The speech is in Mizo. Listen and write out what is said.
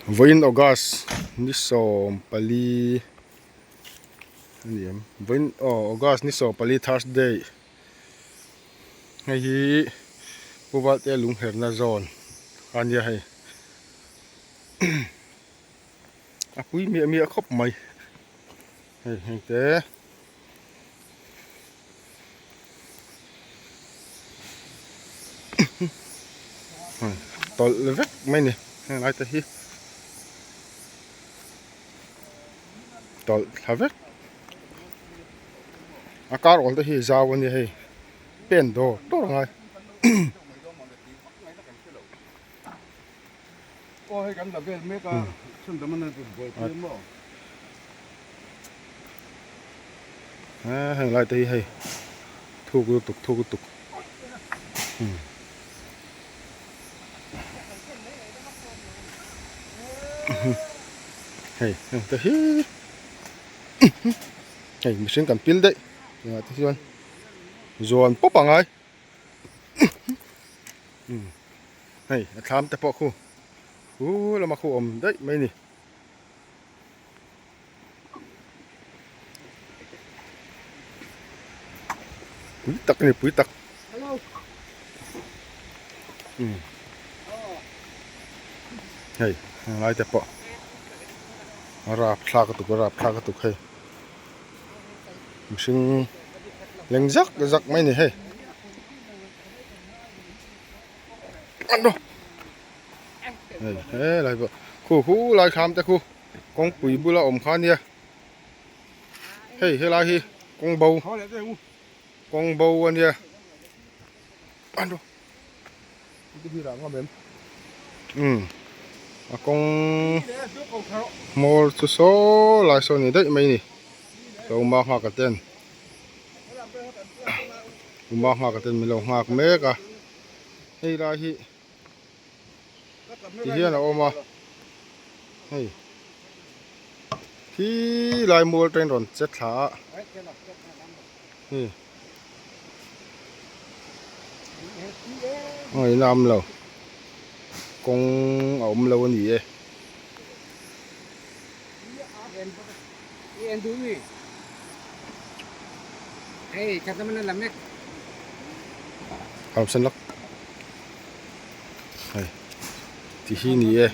Vawiin August ni 14 a ni em vawiin aw August ni 14 Thursday hei hi Pu Valte lungherna zawn a nia hei a pui miah miah khawp mai hei heng te. Tawlh vek mai ni heng lai te hi tawlh thla vek a kar awl te hi zau a nia hei pen dawr dawr a ngai. Heng lai te hi hei thuk lutuk thuk lutuk hei heng te hi hei mihring kan pil daih engah te chuan zuan pawp a ngai. Hei a thlam te pawh khu khu lama khu awm daih mai a ni. Pui tak a ni pui tak. Hei helai te pawh a rapthlak a tuk a rapthlak a tuk hei. Mihring leng zak zak mai a ni hei. Hei helai pawh khu khu lai thlam te khu kawngpui bula awm kha ania hei helai hi kawng bo kawng bo ania umm a kawng hmawr chu saw lai saw ni daih mai a ni tlawma nghak a ten. Uma nghak a ten min lo nghak mek a hei lai hi ti hian a awm a hei khi lai mual train rawn che thla a hei a ngaihna a awm lo kawng a awm lo a ni e. Hei ti hi ni e.